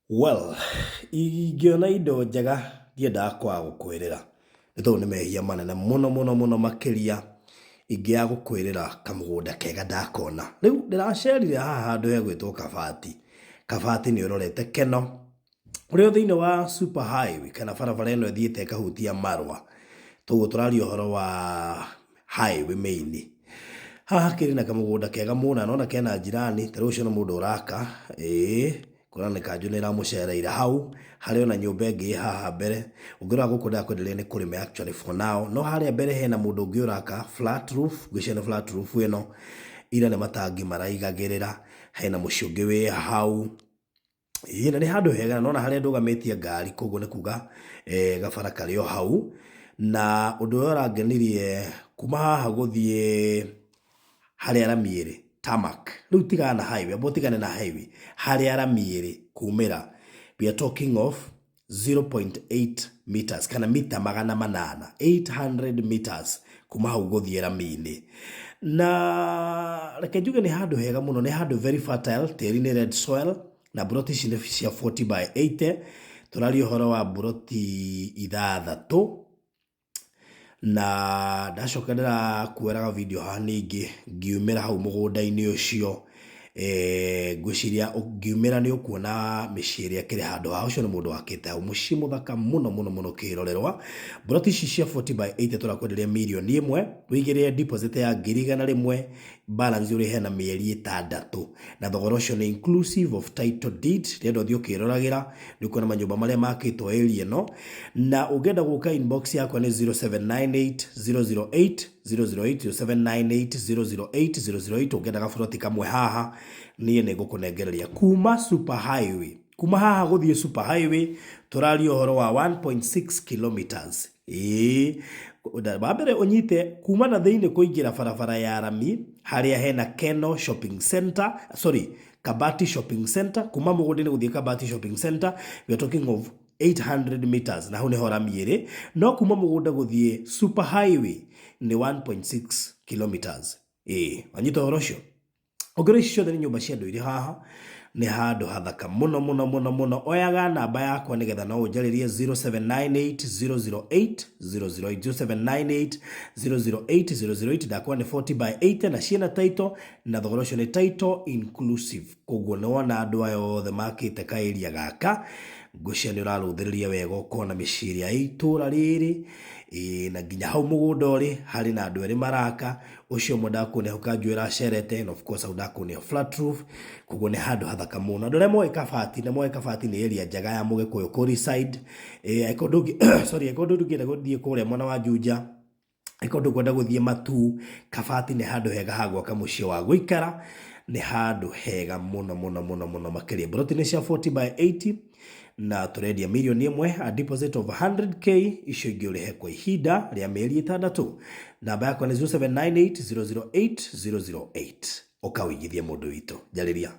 Well, ingĩona indo njega ndiendaga kwaga gũkwĩrĩra, nĩ tondũ nĩ mehia manene mũno mũno mũno makĩria ingĩaga gũkwĩrĩra kamũgũnda kega ndakona. Rĩu ndĩracerire haha handũ hegwĩtwo Kabati, Kabati nĩ ũrorete Keno, ũrĩa thĩinĩ wa super highway kana barabara ĩno ĩthiĩte ĩkahutia Marwa. Toguo tũraria ũhoro wa highway main. Haha hakĩrĩ na kamũgũnda kega mũno na nona kena njirani, ta rĩu ũcio nĩ mũndũ ũraka, ĩĩ, kuona nĩ kanjũ nĩ ĩramũcereire hau, harĩ ona nyũmba ĩngĩ ĩ haha mbere, ũngĩrora gũkũ ndĩrakwenderia nĩ kũrĩme actually for now, no harĩa mbere hena mũndũ ũngĩ ũraka flat roof, ngwĩciria nĩ flat roof ĩno, ira nĩ matangi maraigagĩrĩra, hena mũciĩ ũngĩ wĩ hau. Ĩĩ na nĩ handũ hega na nĩwona harĩa ndũgamĩtie ngari koguo nĩ kuga gabara karĩ o hau. Na ũndũ ũrĩa ũrangenirie kuma haha gũthiĩ harĩa rami ĩrĩ tarmac, rĩu tigana na highway, amba ũtigane na highway, harĩa rami ĩrĩ kumĩra we are talking of 0.8 meters kana mita 800, 800 meters kuma hau gũthiĩ rami-inĩ. Na reke njuge nĩ handũ hega mũno, nĩ handũ very fertile, tĩri nĩ red soil na mburoti ici nĩ cia 40 by 80, tũraria ũhoro wa mburoti ithathatũ. Na ndacoka ndĩrakuoeraga video haha ningĩ ngiumĩra hau mũgũnda-inĩ ũcio, ngwĩciria ngiumĩra nĩ ũkuona mĩciĩ ĩrĩa ĩkĩrĩ handũ haha, ũcio nĩ mũndũ wakĩte hau mũciĩ mũthaka mũno mũno mũno kĩrorerwa. Mburoti ici cia 40 by 80 tũrakwenderia mirioni 1, wĩigĩrĩre deposit ya 100,000, balance ũrĩhe na mĩeri 6, na thogora ũcio nĩ inclusive of title deed. Rĩenda ũthiĩ ũkĩroragĩra nĩ ũkuona manyũmba marĩa makĩtwo area ĩno, na ũngĩenda gũka inbox yakwa nĩ 0798 008 008, 0798 008 008. Ũngĩenda gaburoti kamwe haha, niĩ nĩ ngũkũnengereria kuma super highway, kuma haha gũthiĩ super highway tũraria ũhoro wa 1.6 kilometers. Ĩĩ, wa mbere ũnyite kuma na thĩinĩ kũingĩra barabara ya rami harĩa hena Keno Shopping Center, sorry, Kabati Shopping Center, kuma mũgũnda-inĩ gũthiĩ Kabati Shopping Center we are talking of 800 meters, na hau nĩho rami ĩrĩ. No kuma mũgũnda gũthiĩ super highway nĩ 1.6 kilometers. Ĩĩ, wanyita ũhoro ũcio. Ũngĩrora ici ciothe nĩ nyũmba cia andũ irĩ haha, nĩ handũ hathaka mũno mũno mũno mũno. Oyaga namba yakwa nĩgetha no ũnjarĩrie 0798 008 008, 0798 008 008. Ndakwa nĩ 40 by 80 na ciĩna title, na thogora ũcio nĩ title inclusive. Koguo nĩ wona andũ aya othe makĩte ka area gaka, ngwĩciria nĩ ũrarũthĩrĩria wega ũkona mĩciĩ ĩrĩa ĩ itũra rĩrĩ. Ĩĩ, na nginya hau mũgũnda ũrĩ harĩ na andũ erĩ maraka, ũcio ũmwe ndakuonia hau kanjũ ĩracerete, na of course hau ndakuonia flat roof. Koguo nĩ handũ hathaka mũno. Andũ arĩa moĩ Kabati na moĩ Kabati nĩ area njega ya Mũgĩkũyũ kũri side. Ĩĩ, angĩkorwo ndũngĩ, sorry, angĩkorwo ndũngĩenda gũthiĩ kũrĩa mwena wa Juja, angĩkorwo ndũkwenda gũthiĩ Matuu, Kabati nĩ handũ hega ha gwaka mũciĩ wa gũikara, nĩ handũ hega mũno mũno mũno mũno makĩria. Mburoti nĩ cia 40 by 80 na tũrendia mirioni 1, a deposit of 100K, icio ingĩ ũrĩhe kwa ihinda rĩa mĩeri 6. Namba yakwa nĩ 0798 008 008. Ũka ũigithie mũndũ witũ, njarĩria.